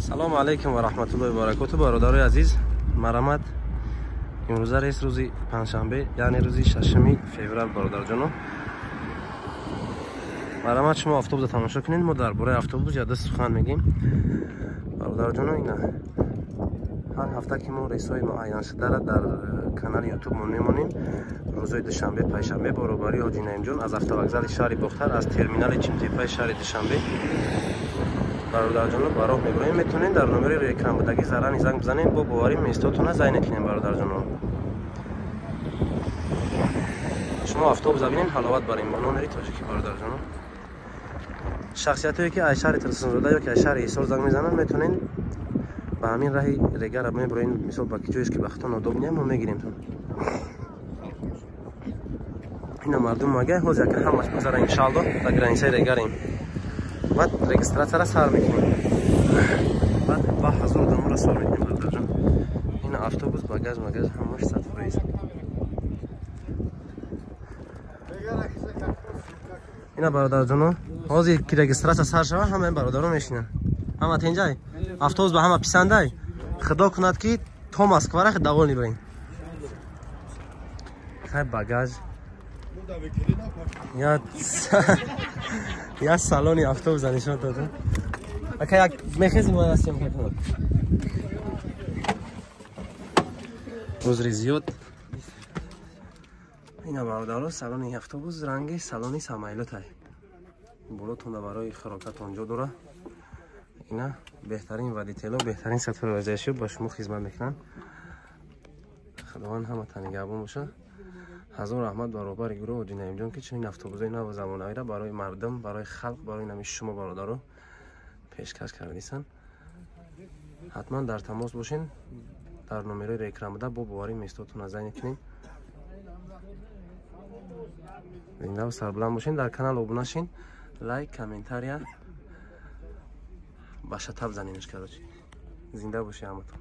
Салому алайкум ва раҳматуллоҳи ва баракоту, бародарои азиз. Марамат, имрӯза рейс рӯзи панҷшанбе, яъне рӯзи 6 феврал. Бародарҷоно, марамат, шумо автобуса тамошо кунед. Мо дар бораи автобус яда сухан мегем, бародарҷоно. Ина ҳар ҳафта ки мо рейсҳои муайяншудара дар канали ютуб мо мемонем, рӯзҳои душанбе, панҷшанбе, баробари ҳоҷи Наимҷон аз автовокзали шаҳри Бохтар, аз терминали Чимтепаи шаҳри Душанбе, бародарҷоно, ба роҳ мебурем. Метавонед дар номери рӯи экран будагӣ зарани занг бизанед, бо боварӣ местотона зай накунем. Бародарҷоно, шумо автобуса бинед, ҳаловат барем бо номери тоҷикӣ. Бародарҷоно, шахсиятое ки аз шаҳри Турсунзода ё ки аз шаҳри Ҳисор занг мезананд, метавонед ба ҳамин раҳи регара мебуроен. Мисол, ба ки ҷоеш ки ба худтон удобно, мо мегиремтон. Ина мардум мага ҳозир яка ҳамаш бигзара, иншаалло. Ба границаи регарем, баъд регистратсияра сар мекунем, баъд ба 1000 одаморо сар мекунем. Бародарҷон, ина автобус, багаж магаж ҳамаш 100%. Ина, бародарҷоно, ҳозир ки регистратсия сар шава, ҳамаи бародаро мешинанд. Ҳама тенҷай, автобус ба ҳама писандай. Худо кунад, ки то Москвара довольный барем. Хай, багаж я салони автобуса нишон додам. Ака, як мехезим, бояд съёмка кунам. Узри зиёд. Ина, бародаро, салони автобус ранги салони самолётай. Болотонда барои хӯрокатон ҷо дора. Ина беҳтарин водитело, беҳтарин сатҳи ба шумо хизмат мекунанд. Худованд ҳаматан нигаҳбон бошад. Ҳазор раҳмат баробари гурӯҳ ҳоҷи Наимҷон, ки чунин автобусои наву замонавиро барои мардум, барои халқ, барои нами шумо, бародаро, пешкаш кардисан. Ҳатман дар тамос бошен дар номерои экран буда, бо боварӣ местотона зай кунем. Зиндаву сарбуланд бошен. Дар канал обуна шин, лайк, комментария ба шатаб занемш. Короче, зинда бошед ҳаматон.